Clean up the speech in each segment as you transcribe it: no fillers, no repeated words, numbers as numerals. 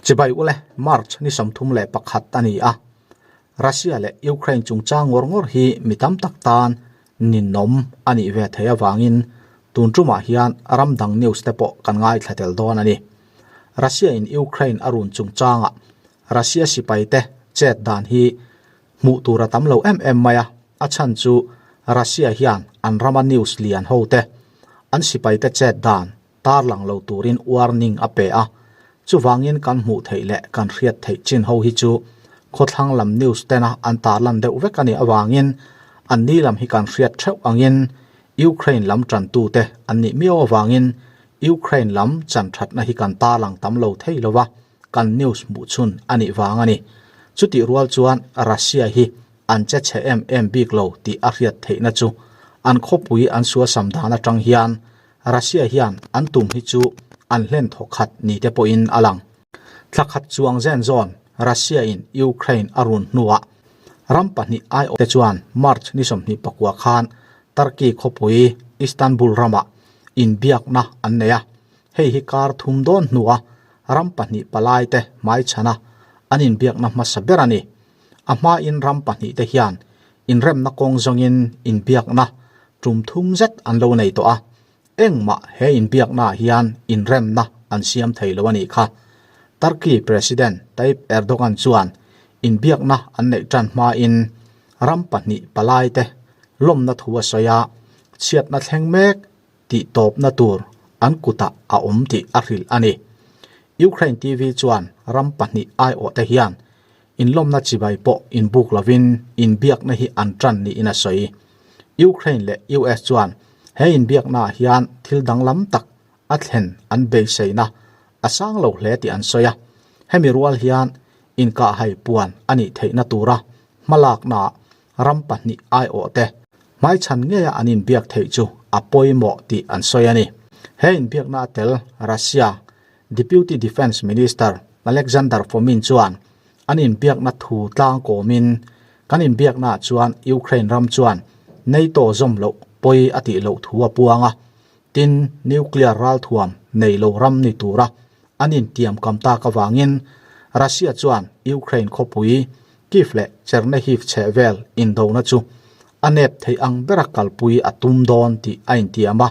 Chibai ule, March ni 31 a ni a, Russia leh Ukraine chungchang ngawr ngawr hi mi tam tak tan ninawm a nih ve theih avangin tun tumah hian ram dang news te pawh kan ngaithla tel dawn a ni. Russia in Ukraine a run chungchangah Russia sipai te chet dan hi hmuh tur a tam lo em em mai a, a chhan chu Russia hian an rama news lian ho te an sipai te chet dan tarlang lo turin warning a pe a, chuvangin kan hmuh theih leh kan hriat theih chin ho hi chu khawthlang lam news tena an tarlan deuh vek a nih avangin an ni lam hi kan hriat theuh angin Ukraine lam tantute an nih miau avangin Ukraine lam chan thatna hi kan tarlang tam lo thei lo va, kan news hmuh chhun a nih vang a ni. Chutih rual chuan Russia hi an che chhe em em bik lo tih a hriat theihna chu an khawpui an suasam dan atang hian Russia hian an tum hi chu an hlen thawk khat ni te pawhin a lang. Thla khat chuang zen zawn Russia in Ukraine a run hnuah ram pahnih aiawh te chuan March ni 29 khan Turkey khawpui Istanbul ramah inbiakna an nei a, hei hi kar thum dawn hnua ram pahnih palai te hmaichhana an inbiakna hmasa ber a ni. A hmain ram pahnih te hian inremna kawng zawngin inbiakna tum thum zet an lo nei tawh a, engmah he inbiaknaah hian inremna an siam thei lo a nih kha. Turkey President Tayyip Erdogan chuan inbiakna an neih tan hmain ram pahnih palai te lawmna thu a sawi a, chhiatna thleng mek tih tawpna tur an kutah a awm tih a hrilh a ni. Ukraine TV chuan ram pahnih aiawhte hian inlawmna chibai pawh inbuk lovin inbiakna hi an tan niin a sawi. Ukraine leh US chuan he inbiaknaah hian thil danglam tak a thlen an beiseina a sang lo hle tih an sawi a. Hemi rual hian inkahhai puan a nih theihna tura hmalaknaah ram pahnih aiawhte hmaichhan ngeia an inbiak theih chu a pawimawh tih an sawi a ni. He inbiakna a tel Russia Deputy Defence Minister Alexander Fomin chuan an inbiakna thu tlangkawmin kan inbiaknaah chuan Ukraine ram chuan NATO zawm loh pawi a tih loh thu a puang a, tin nuclear ralthuam nei lo ram ni tura an intiam kam tak avangin Russia chuan Ukraine khawpui Kyiv leh Chernihiv chhehvel indona chu a nep theih ang bera kalpui a tum dawn tih a intiam a,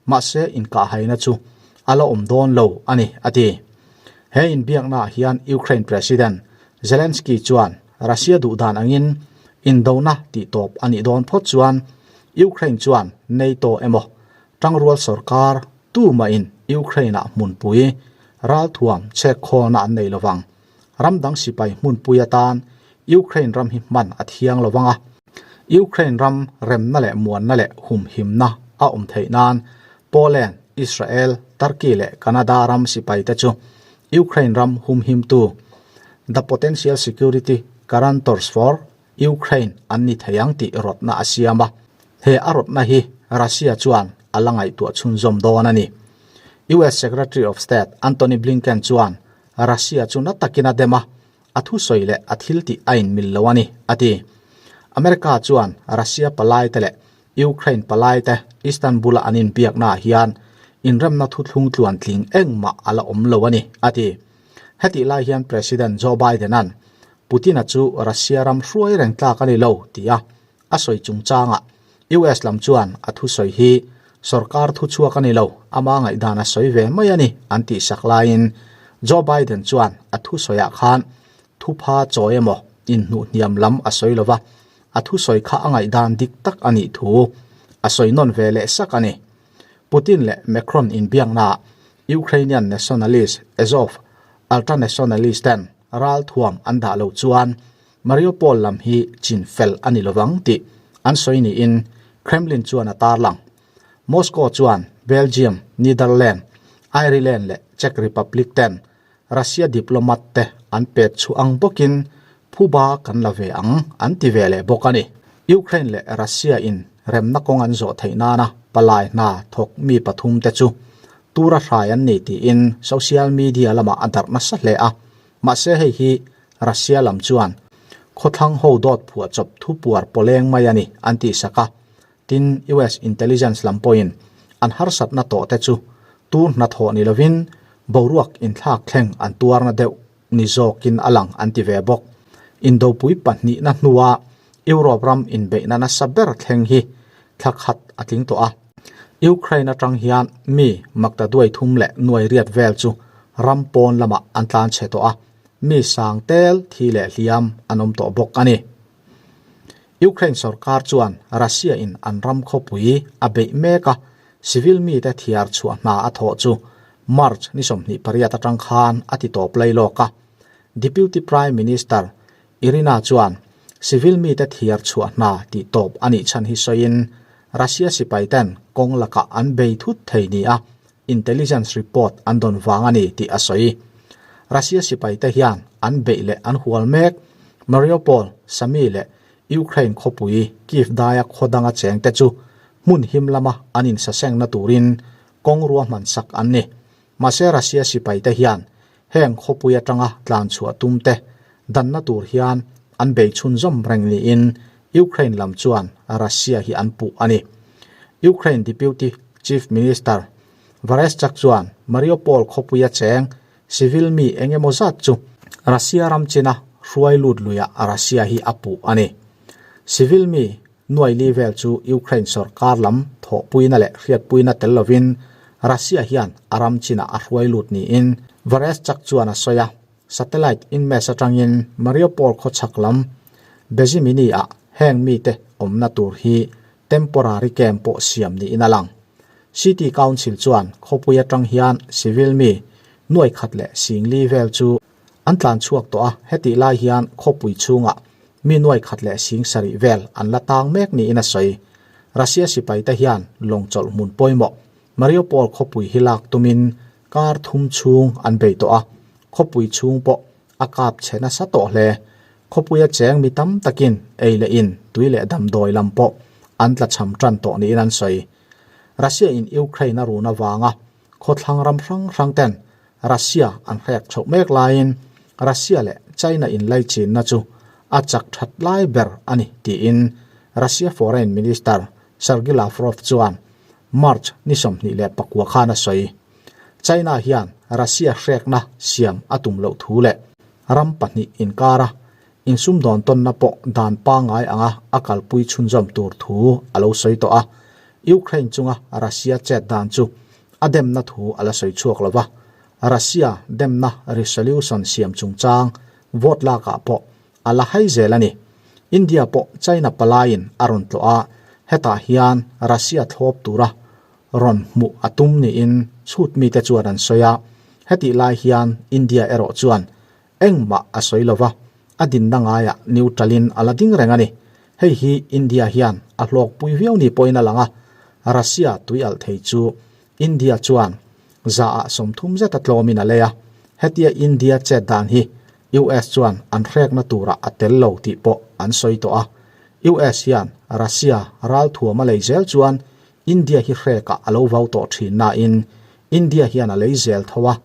mahse inkahhaina chu a la awm dawn lo a ni, a ti. He inbiaknaah hian Ukraine President Zelensky chuan Russia duhdan angin indona tihtawp a nih dawn phawt chuan Ukraine chuan NATO emaw tangrual sorkar tumahin Ukraine-ah hmunpui ralthuam chhekkhawlna an nei lovang. Ram dang sipai hmunpui atan Ukraine ram hi hman a thiang lo vang a, Ukraine ram remna leh muanna leh humhimna a awm theih nan Poland, Israel, Turkey leh Canada ram sipaite chu Ukraine ram humhimtu, the potential security guarantors for Ukraine, an ni thei ang tih rawtna a siam a. He a rawtna hi Russia chuan a la ngaihtuah chhunzawm dawn a ni. US Secretary of State Antony Blinken chuan Russia chu na takin a dem a, a thusawi leh a thiltih a inmil lo a ni, a ti. America chuan Russia palaite leh Ukraine palaite Istanbul-a an inbiaknaah hian inremna thuthlung tluantling engmah a la awm lo a ni, a ti. Hetih lai hian President Joe Biden-a'n Putin-a chu Russia ram hruai reng tlak a ni lo, tia a sawi chungchangah US lam chuan a thusawi hi sorkar thuchhuak a ni lo, ama ngaihdan a sawi ve mai a ni an tihsak laiin Joe Biden chuan a thusawiah khan thupha chawi emaw inhnuhhniam lam a sawi lo va, a thusawi kha a ngaihdan dik tak a nih thu a sawi nawn ve leh sak a ni. Putin leh Macron inbiaknaah Ukrainian nationalist Azov ultranationalist ten ralthuam an dah loh chuan Mariupol lam hi chin fel a ni lovang tih an sawi niin Kremlin chuan a tarlang. Moscow chuan Belgium, Netherlands, Ireland leh Czech Republic ten Russia diplomat te an pet chhuah ang bawkin phuba kan la ve ang an ti ve leh bawk a ni. Ukraine leh Russia in remna kawng an zawh theih nana palai hna thawk mi pathum te chu tura hrai an ni tiin social media lamah a darh nasa hle a, mahse hei hi Russia lam chuan khawthlang ho dawt phuah chawp thu puar pawleng mai a ni an tihsak a, tin US intelligence lam pawhin an harsatna tawh te chu tur hnathawh ni lovin boruak inthlak thleng an tuarna deuh. ni zawkin a lang an ti ve bawk. Indopui pahnihna hnua Europe ram inbeihna nasa ber thleng hi thla khat a tling tawh a. Ukraine atang hian mi maktaduai thum leh nuai riat vel chu ram pawn lamah an tlan chhe tawh a, mi sang tel thi leh hliam an awm tawh bawk a ni. Ukraine sorkar chuan Russia in an ram khawpui a beih mek a, civil mite thiar chhuah hna a thawh chu March ni 28 atang khan a ti tawp lai lawk a. Deputy Prime Minister Irina chuan civil mite thiar chhuah hna tih tawp a nih chhan hi sawiin Russia sipai ten kawng lakah an bei thut thei nia intelligence report an dawn vang a ni tih a sawi. Russia sipai te hian an beih leh an hual mek Mariupol, Sami leh Ukraine khawpui Kyiv daia khaw danga cheng te chu hmun him lama an insasengna turin kawng ruahman sak an ni. Mahse Russia sipai te hian heng khawpui atanga tlan chhuah tum te danna tur hian an bei chhunzawm reng niin Ukraine lam chuan Russia hi an puh a ni. Ukraine Deputy Chief Minister Vereshchuk chuan Mariupol khawpuia cheng civil mi eng emaw zat chu Russia ram china hruai lut luiah Russia hi a puh a ni. Civil mi Nuai li vel chu Ukraine sorkar lam thawhpuina leh hriatpuina tel lovin Russia hian a ram chinah a hruai lut niin Vereshchuk chuan a sawi a. Satellite image atangin Mariupol khawchhak lam Bezimini-ah heng mite awmna tur hi temporary camp pawh siam niin a lang. City Council chuan khawpui atang hian civil mi nuai khat leh singli vel chu An tlan chhuak tawh a, hetih lai hian khawpui chhungah mi nuai khat leh sing sarih vel an la tang mek niin a sawi. Russia sipaite hian lawng chawlh hmun pawimawh Mariupol khawpui hi lak tumin kar thum chhung an bei tawh a, khawpui chhung pawh a kap chhe nasa tawh hle. Khawpuia cheng mi tam takin ei leh in, tui leh damdawi lam pawh an tla cham tan tawh niin an sawi. Russia in Ukraine a run avanga khawthlang ram hrang hrang ten Russia an hrek chhoh mek laiin Russia leh China inlaichinna chu a chak that lai ber a ni tiin Russia Foreign Minister Sergei Lavrov chuan March ni 29 khan a sawi. China hian Russia hrekna siam a tum loh thu leh ram pahnih inkara insumdawn tawnna pawh dan pangngai anga a kalpui chhunzawm tur thu a lo sawi tawh a. Ukraine chunga Russia chet dan chu a demna thu a la sawi chhuak lo va, Russia demna resolution siam chungchang vote lakah pawh a la hai zel a ni. India pawh China palaiin a rawn tlawh a, hetah hian Russia thlawp tura rawn hmuh a tum niin chhut mite chuan an sawi a, hetih lai hian India erawh chuan engmah a sawi lo va, a dinna ngaiah neutral-in a la ding reng a ni. Hei hi India hian a hlawkpui viau ni pawhin a lang a, Russia tui alh thei chu India chuan zaah 30 zeta tlawmin a lei a, hetia India chet dan hi US chuan an hrekna turah a tel lo tih pawh an sawi tawh a. US hian Russia ralthuam a lei zel chuan India hi hrekah a lo vau tawh thin nain India hian a lei zel tho a,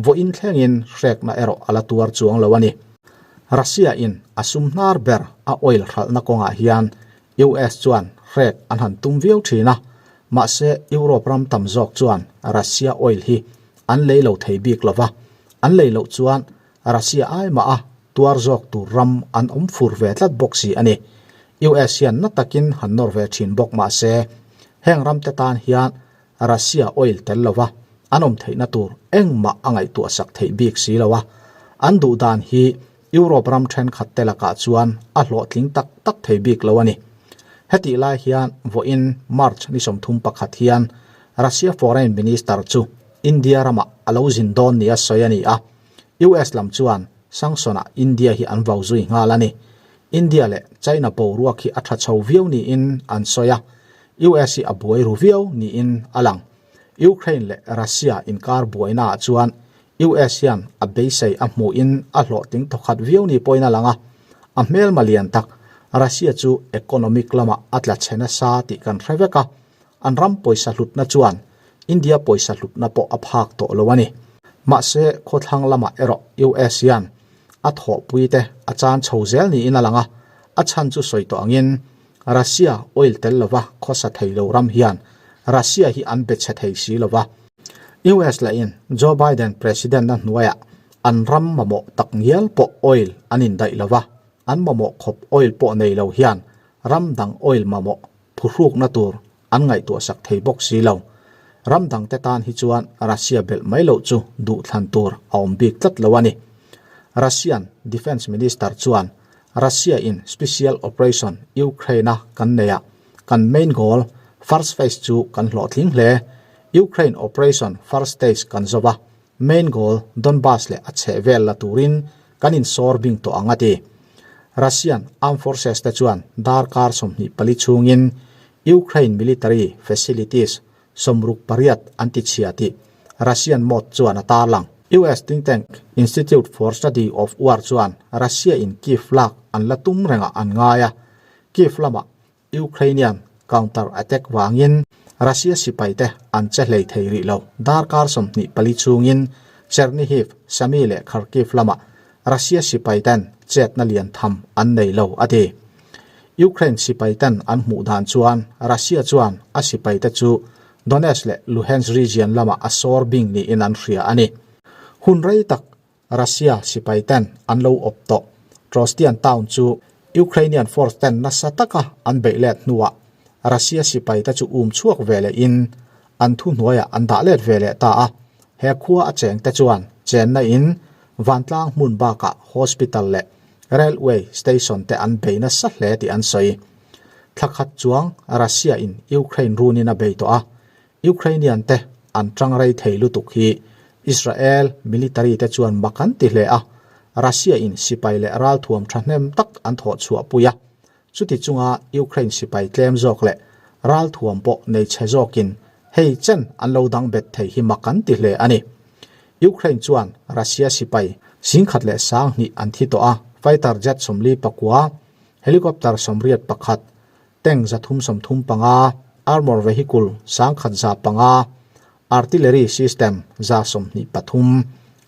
Vawiin thlengin hrekna erawh a la tuar chuang lo a ni. Russia in a sum hnar ber a oil hralhna kawngah hian US chuan hrek an han tum viau thin a, mahse Europe ram tam zawk chuan Russia oil hi an lei lo thei bik lo va, an lei loh chuan Russia ai mah a tuar zawk tur ram an awm fur ve tlat bawk si a ni. US hian na takin han nawr ve thin bawk mahse heng ramte tan hian Russia oil tel lova an awm theihna tur engmah a ngaihtuah sak theih bik si lo a, an duh dan hi Europe ram thenkhat te lakah chuan a hlawhtling tak tak thei bik lo a ni. Hetih lai hian vawiin March ni 31 hian Russia Foreign Minister chu India ramah a lo zin dawn nia sawi a ni a, US lam chuan sanction-ah India hi an vau zui nghal a ni. India leh China boruak hi a tha chho viau niin an sawi a, US hi a buai ru viau niin a lang. Ukraine leh Russia inkar buainaah chuan US hian a beisei a hmuhin a hlawhtling thawkhat viau ni pawhin a lang a. A hmelma lian tak Russia chu economic lamah a tla chhe nasa tih kan hre vek a, an ram pawisa hlutna chuan India pawisa hlutna pawh a phak tawh lo a ni. Mahse, khawthlang lamah erawh US hian a thawhpuite a chan chho zel niin a lang a, a chhan chu sawi tawh angin Russia oil tel lova khawsa thei lo ram hian Russia hi an be chhe thei si lova. US lahin Joe Biden president-a hnuaiah An ram mamawh tak ngial pawh oil an indaih lo va, an mamawh khawp oil pawh nei lo hian ram dang oil mamawh phuhrukna tur an ngaihtuahsak thei bawk si lo. Ram dangte tan hi chuan Russia belh mai loh chu duhthlan tur a awm bik tlat lo a ni. Russian Defence Minister chuan Russia in Special Operation Ukraine-a kan nei a, kan main goal first phase chu kan hlawhtling hle. Ukraine Operation first stage kan zo va, Main goal Donbas leh a chheh vel la turin kan insawr bing tawh ang a ti. Russian Armed Forces te chuan darkar 24 chhungin Ukraine military facilities 68 an ti chhia tih Russian mod chuan a tarlang. US think tank Institute for Study of War chuan Russia in Kyiv lak an la tum rengah an ngai a, Kyiv lamah Ukrainian counter attack vangin Russia sipaite an che hlei thei rih lo. Darkar 24 chhungin Chernihiv, Sumy leh Kharkiv lamah Russia sipaiten chetna lian tham an nei lo, a ti. Ukraine sipaiten an hmuh dan chuan Russia chuan a sipaite chu Donetsk leh Luhansk region lamah a sawr bing niin an hria a ni. Hun rei tak Russia sipai ten an lo awp tawh. Trostian town chu Ukrainian force ten nasa taka an beih let hnuah Russia sipai te chu um chhuak ve leh in an thuhnuaiah an dah let ve leh ta a. He khua a cheng te chuan chenna in vantlang hmun bakah hospital leh railway station te an bei nasa hle tih an sawi. Thla khat chuang Russia in Ukraine runin a bei tawh a, Ukrainian te an tang rei thei lutuk hi Israel military te chuan mak an ti hle a, Russia in sipai leh ralthuam thahnem tak an thawh chhuah pui a, chuti chunga Ukraine sipai tlem zawk leh ralthuam pawh nei chhe zawkin hei chen an lo dang bet thei hi mak an ti hle a ni. Ukraine chuan Russia sipai 10,200 an thi tawh a, fighter jet 49, helicopter 81, Tank 335, Armour vehicle 1105, Artillery system 123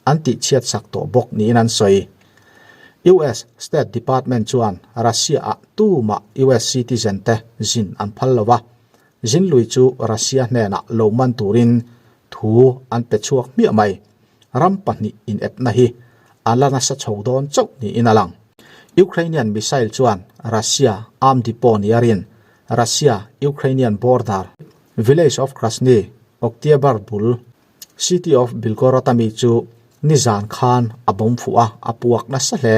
an tihchhiat sak tawh bawk niin an sawi. US State Department chuan Russia-ah tumah US citizen te zin an phal lo a, zin lui chu Russia hnenah lo man turin thu an pe chhuak hmiah mai. Ram pahnih inepna hi a la nasa chho dawn chauh niin a lang. Ukrainian missile chuan Russia arm depot nia rin Russia-Ukrainian border village of Krasny Oktyabr bul city of Belgorod ami chu nizan khan a bomb fuh a, a puak nasa hle.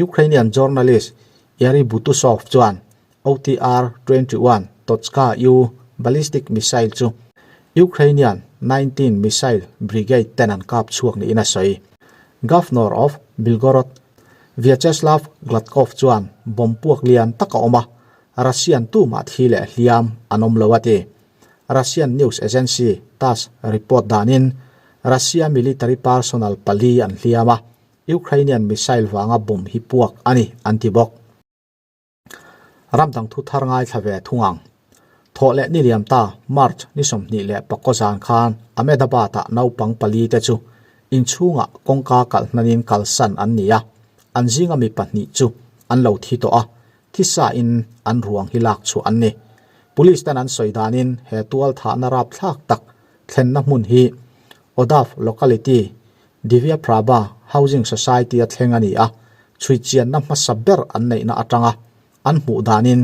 Ukrainian journalist Yuri Butusov chuan OTR 21 Tochka U ballistic missile chu Ukrainian 19 Missile Brigade ten an kap chhuak niin a sawi. Governor of Belgorod Vyacheslav Gladkov chuan bomb puak lian tak a awm a, Russian tumah thi leh hliam an awm lo a ti. Russian news agency TASS report danin Russia military personnel pali an hliam a, Ukrainian missile vanga bomb hi puak a ni an ti bawk. Ram dang thu thar ngaithla ve thung ang. Thawh leh ni liam ta March ni 25 zan khan Ahmedabad-ah naupang pali te chu inchhungah kawngka kalh hnanin kalsan an ni a, an zinga mi pahnih chu an lo thi tawh a, thisa in an ruang hi lak chhuah an ni. Police ten an sawi danin he tual thahna rapthlak tak thlenna hmun hi Odhav locality Divya Prabha Housing Society a thleng a ni a, chhuichianna hmasa ber an neihna atanga an hmuh danin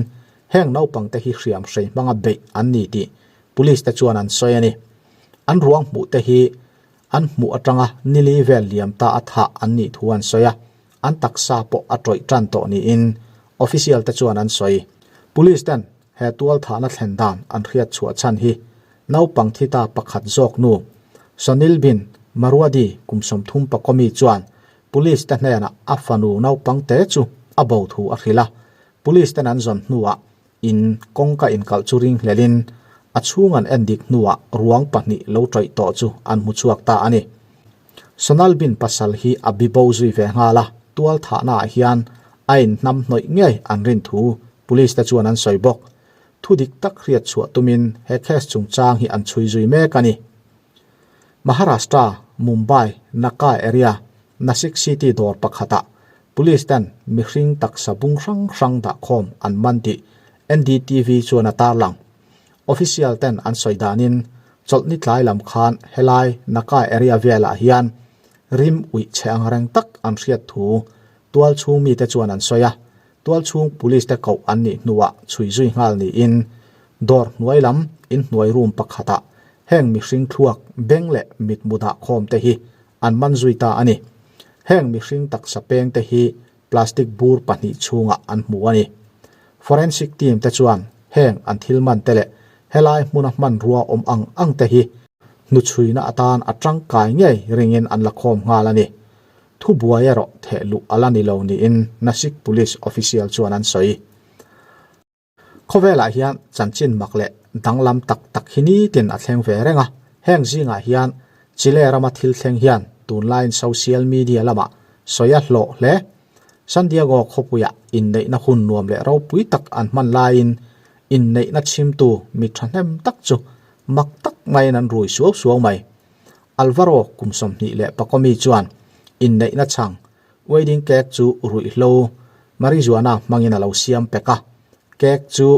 heng naupangte hi hriam hrei hmanga beih an ni tih Police te chuan an sawi a ni. An ruang hmuh te hi an hmuh atanga nili vel liam ta a thah an nih thu an sawi a, an taksa pawh a tawih tan tawh niin official te chuan an sawi. Police ten he tual thahna thlen dan an hriat chhuah chhan hi naupang thi ta pakhat zawk nu Sonil Bin Marwadi kum 30 mi chuan Police te hnenah a fanu naupang te chu a bo thu a hrilh a, Police ten an zawn hnuah in kawngka inkalh chu ring hlelin a chhung an en dik hnuah ruang pahnih lo tawih tawh chu an hmu chhuak ta a ni. Sonal Bin pasal hi a bi bo zui ve nghal a, tual thahnaah hian a inhnam hnawih ngei an rin thu Police te chuan an sawi bawk. Thu dik tak hriat chhuah tumin he case chungchang hi an chhui zui mek a ni. Maharashtra, Mumbai, Naka area, Nashik city dawr pakhatah Police ten mihring taksa bung hrang hrang dahkhawm an man tih NDTV chuan a tarlang. Official ten an sawi danin chawlhni tlai lam khan helai Naka area velah hian rim uih chhe ang reng tak an hriat thu tualchhung mite chuan an sawi a. Tualchhung police te koh an nih hnuah chhui zui nghal niin dawr hnuai lam inhnuai room pakhatah heng mihring thluak beng leh mitmu dah khawm te hi an man zui ta a ni. Heng mihring taksa peng te hi plastic bur pahnih chhungah an hmu a ni. Forensic team te chuan heng an thil man te leh helai hmuna hmanrua awm ang ang te hi hnuchhuina atan a tangkai ngei ringin an la khawm nghal a ni. Thubuai erawh theh luh a la ni lo niin Nashik Police official chuan an sawi. Khawvelah hian chanchin mak leh danglam tak tak hi nitin a thleng ve reng a, heng zingah hian Chile rama thil thleng hian tunlaiin social media lamah sawi a hlawh hle. San Diego khawpuiah inneihna hun nuam leh ropui tak an hman laiin inneihna chhimtu mi thahnem tak chu mak tak maiin an rui suau suau mai. Alvaro kum 25 mi chuan inneihna chhang wedding cake chu ruihhlo marijuana hmangin a lo siam pek a, cake chu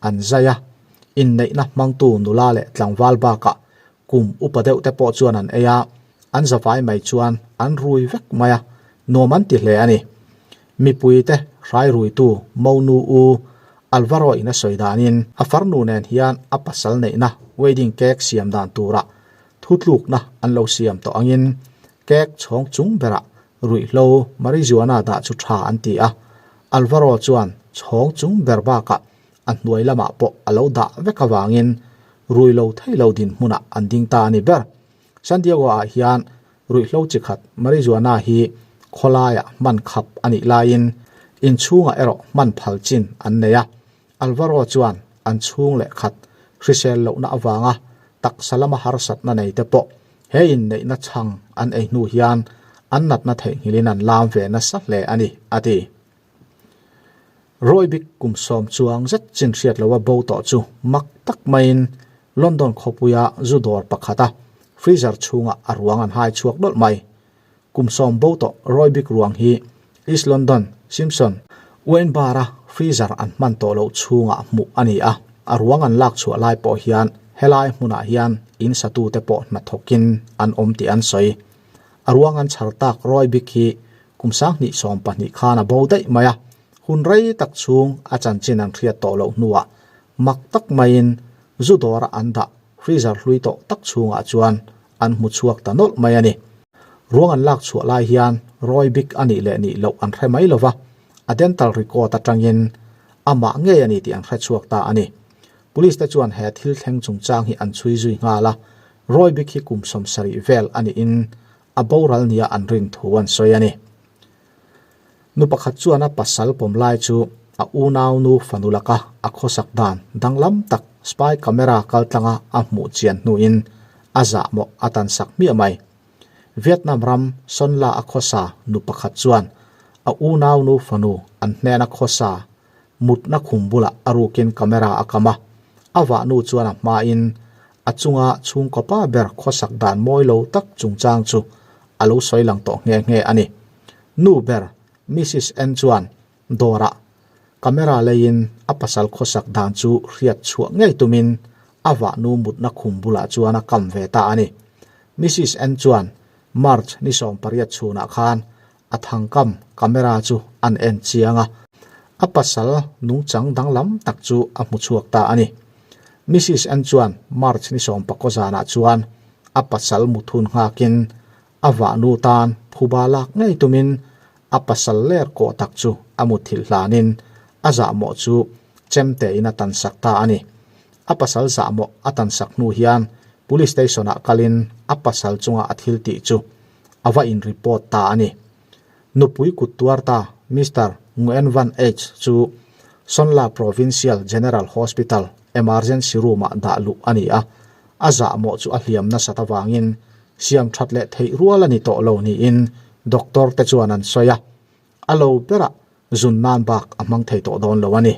an zai a, inneihna hmangtu nula leh tlangval bakah kum upa deuh te pawh chuan an ei a, an zavai mai chuan an rui vek mai a, nuam an ti hle a ni. Mipui te hrai ruitu Monu U Alvaro in a sawi danin a farnu nen hian a pasal neihna wedding cake siam dan turah Thutlukna an lo siam tawh angin cake chhawng chung berah ruihhlo marijuana dah chu tha an ti a, Alvaro chuan chhawng chung ber bakah a hnuai lamah pawh a lo dah vek avangin rui lo thei lo dinhmunah an ding ta a ni ber. San Diego-ah hian ruihhlo chi khat marijuana hi khawlaiah hman khap a nih laiin inchhungah erawh hman phal chin an nei a. Alvaro chuan an chhung leh khat hrisel lohna avanga taksa lama harsatna nei te pawh he inneihna chhang an ei hnu hian an natna theihnghilhin an lam ve nasa hle a ni, a ti. Rawibik kum sawm chuang zet chin hriat loa bo tawh chu mak tak maiin London khawpuia zu dawr pakhata freezer chhungah a ruang an hai chhuak nawlh mai. Kum sawm bo tawh Rawibik ruang hi East London, Simpson, Wayne Bar-a freezer an hman tawh loh chhungah hmuh a ni a, a ruang an lak chhuah lai pawh hian helai hmunah hian in satute pawh hnathawkin an awm tih an sawi. A ruang an chhar tak Rawibik hi kum 2012 khan a bo daih mai a, hun rei tak chhung a chanchin an hriat tawh loh hnuah mak tak maiin zu dawra an dah freezer hlui tawh tak chhungah chuan an hmu chhuak ta nawlh mai a ni. Ruang an lak chhuah lai hian Roy Bik a nih leh nih loh an hre mai lova, a dental record atangin amah ngei a ni tih an hre chhuak ta a ni. Police te chuan he thil thleng chungchang hi an chhui zui nghal a, Roy Bik hi kum 70 vel a niin a boral nia an rin thu an sawi a ni. Nu pakhat chuan a pasal pawm lai chu a unaunu fanu laka a khawsak dan danglam tak spy camera kaltlanga a hmuh chian hnuin a zahmawh a tansak hmiah mai. Vietnam ram Son La a khawsa nu pakhat chuan a unaunu fanu an hnena khawsa mutna khum bulah a rukin camera a kam a, a vahnu chuan a hmain a chunga chhungkaw pa ber khawsak dan mawi lo tak chungchang chu a lo sawi lang tawh nghe nghe a ni. Nu ber Missis N chuan dawrah camera leiin a pasal khawsak dan chu hriat chhuah ngei tumin a vahnu mutna khum bulah chuan a kam ve ta a ni. Missis N chuan March ni 18 chhunah khan a thangkam camera chu an en chiang a, a pasal nungchang danglam tak chu a hmu chhuak ta a ni. Missis N chuan March ni 19 zanah chuan a pasal muthun nghakin A vahnu tan phuba lak ngei tumin a pasal ler kawh tak chu a mutthilh hlanin a zahmawh chu chemtein a tansak ta a ni. A pasal zahmawh a tansak hnu hian Police Station-ah kalin a pasal chunga a thil tih chu a va in report ta a ni. Nupui kut tuar ta Mister Nguyen Van H chu Son La Provincial General Hospital Emergency Room-ah dah luh a ni a, a zahmawh chu a hliam nasat avangin siam that leh theih rual a ni tawh lo niin doctor te chuan an sawi a, a lo berah zun nan bak a hmang thei tawh dawn lo a ni.